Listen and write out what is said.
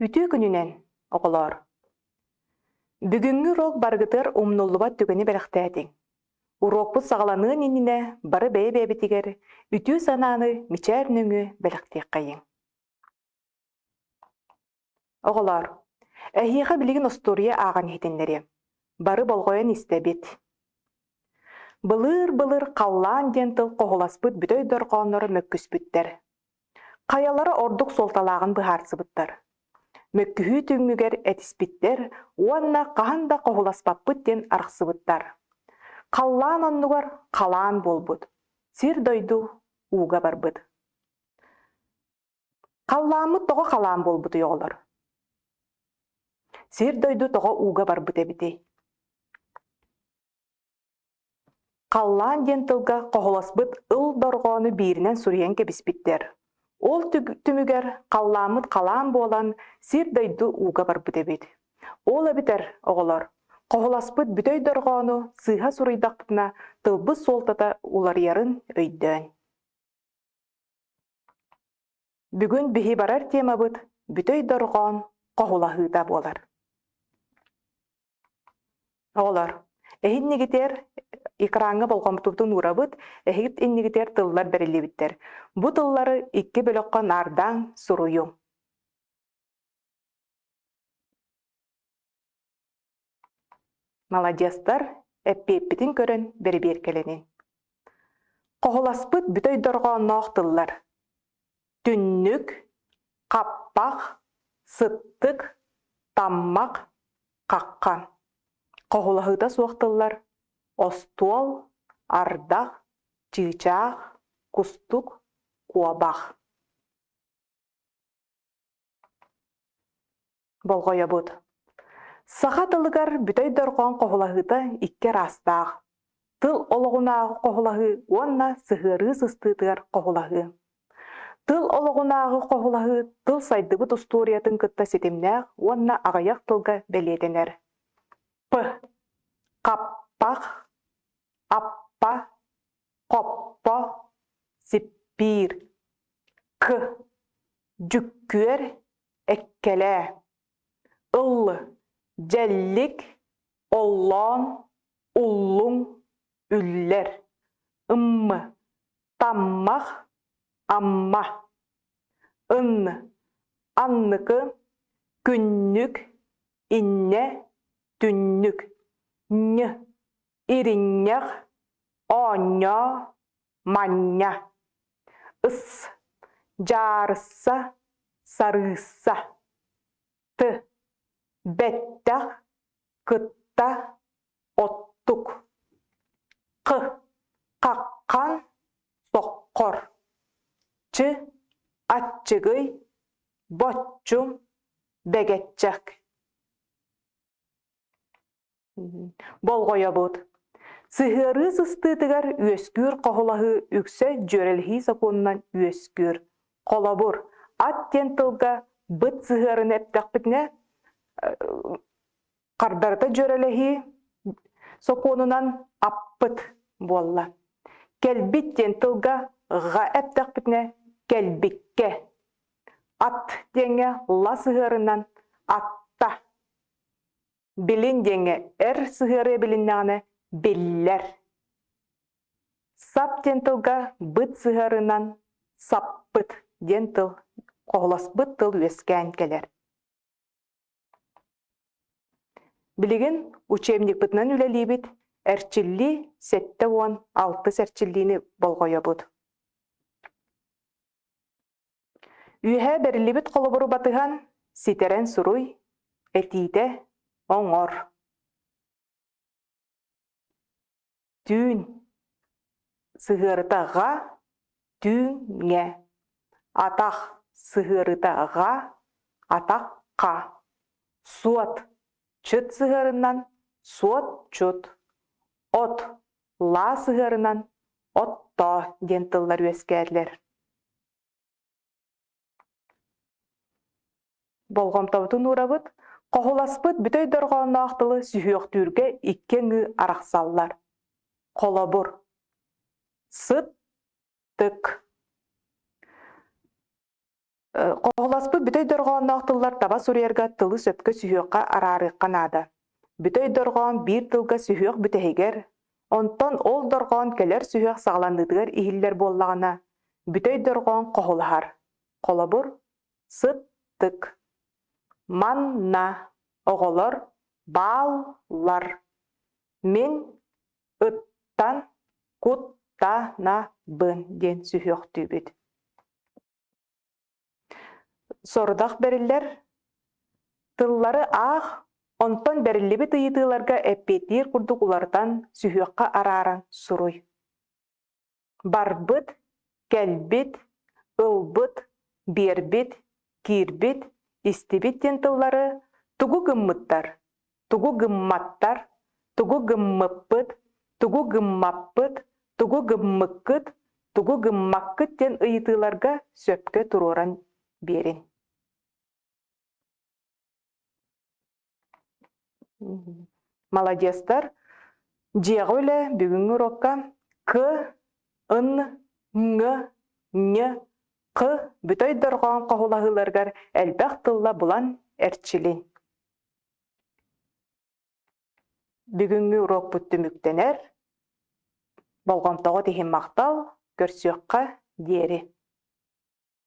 Үтүө күнүнэн, оҕолоор! Бүгүҥҥү уруок барыгытыгар умнуллубат түгэни бэлэхтээтиҥ. Уруокпут саҕаланыан иннинэ бары бэйэ-бэйэбитигэр үтүө санааны мичээр нөҥүө бэлэхтиэххэйиҥ. Оҕолоор, эһиэхэ билигин остуоруйа ааҕан иһитиннэриэм. Бары болҕойон истэбит. Былыыр-былыр халлаан диэн тыл хоһуласпыт бүтэй дорҕоонноро мөккүспүттэр. Хайалара ордук суолталааҕын быһаарсыбыттар. Мөккүһүү түмүгэр этиспиттэр уонна хаһан да хоһуласпаппыт диэн арахсыбыттар. Халлаан оннугар халаан буолбут, сир-дойду ууга барбыт. Халлааммыт тоҕо халаан буолбутуй оҕолор? Сир-дойду тоҕо ууга барбыт эбитий? Халлаан диэн тылга хоһуласпыт ыл дорҕоону бииринэн суруйан кэбиспиттэр. Ол түмүгэр халлааммыт халаан буолан, сир-дойду ууга барбыт эбит. Ол эбэтэр, оҕолор, хоһуласпыт бүтэй дорҕоону сыыһа суруйдахпытына тылбыт суолтата уларыйарын өйдөөн. Бүгүн биһи барар темабыт бүтэй дорҕоон хоһулаһыыта буолар. Оҕолор, эһиннигитэр экраҥҥа болҕомтобутун уурабыт, эһигит иннигитэр тыллар бэриллибиттэр. Бу тыллары икки бөлөххө наардаан суруйуҥ. Маладьыастар, эппиэппитин көрөн бэрэбиэркэлэнин. Хоһуласпыт бүтэй дорҕоонноох тыллар: түннүк, хаппах, сыттык, таммах, хаххан. Хоһулаһыыта суох тыллар: остуол, ардах, чыычаах, кустук, куобах. Болҕойобут. Саха тылыгар бүтэй дорҕоон хоһулаһыыта икки араастаах: тыл олоҕунааҕы хоһулаһыы уонна сыһыарыы сыстыытыгар хоһулаһыы. Тыл олоҕунааҕы хоһулаһыы тыл сайдыбыт устуоруйатын кытта ситимнээх уонна аҕыйах тылга бэлиэтэнэр. П. Хаппах, аппа, хоппо, сиппиир. К. Дьүккүөр, эккэлээ. Ыл, дьэллик, оллоон, уллуҥ, үллэр. Ым, таммах, амма. Ын, анныкы, күннүк, иннэ, түннүк. Ñ, иринньэх, оонньоо, манньа. Ыс, дьаарысса, сарыысса. Т, бэттэх, кытта, оттук. Х, хаххан, соххор. Ч, аччыгый, боччум, бэгэччэк. Болҕойобут. Сыһыарыы сыстыытыгар үөскүүр хоһулаһыы үксэ дьүөрэлэһии сокуонунан үөскүүр. Холобур, ат диэн тылга быт сыһыарыны эптэхпитинэ, хардарыта дьүөрэлэһии сокуонунан аппыт буолла. Кэлбит диэн тылга ҕа эптэхпитинэ кэлбиккэ. Ат диэҥҥэ ла сыһыарынан атта Билин диэҥҥэ эр сыһыарыа билиннэҕинэ биллэр. Сап диэн тылга быт сыһыарынан саппыт диэн тыл хоһуласпыт тыл үөскээн кэлэр. Билигин учебникпытынан үлэлиибит, эрчиллии 76 эрчиллиини болҕойобут. Үөһээ бэриллибит холобуру батыһан, ситэрэн суруй, этиитэ оҥор. Түүн сыһыарыта ҕа, түүҥҥэ. Атах сыһыарыта ҕа, атахха. Суот чыт сыһыарынан суот-чут. От лаа сыһыарынан оттоо диэн тыллар үөскээтилэр. Болҕомтобутун уурабыт, хоһуласпыт бүтэй дорҕоонноох тылы сүһүөхтүүргэ икки аҥыы арахсаллар. Холобур, сыт, тык. Хоһуласпыт бүтэй дорҕоонноох тыллар таба суруйарга тылы сөпкө сүһүөххэ араарыахха наада. Бүтэй дорҕоон биир тылга сүһүөх бүтэһигэр, онтон ол дорҕоон кэлэр сүһүөх саҕаланыытыгар иһиллэр буоллаҕына, бүтэй дорҕоон хоһулаһар. Холобур, сыт-тык, манна, оҕолор, баал-лар, мин, ыттан, куттанабын диэн сүһүөхтүүбүт. Сорудах бэриллэр тыллары аах, онтон бэриллибит ыйытыыларга эппиэттиир курдук уларытан, сүһүөххэ арааран суруй. Барбыт, кэлбит, ылбыт, биэрбит, киирбит, истибит диэн тыллары тугу гыммыттар, тугу гымматтар, тугу гыммыппыт, тугу гыммаппыт, тугу гыммыккыт, тугу гыммаккыт диэн ыйытыыларга сөпкө туруоран биэрин. Маладьыастар. Дьиэҕэ үлэ бүгүҥҥү уруокка К, Н, Ҥ, Ñ, Х бүтэй дорҕоон хоһулаһыыларыгар элбэх тылла булан эрчилин. Бүгүҥҥү уруокпут түмүктэнэр. Болҕомтоҕут иһин махтал, көрсүөххэ диэри.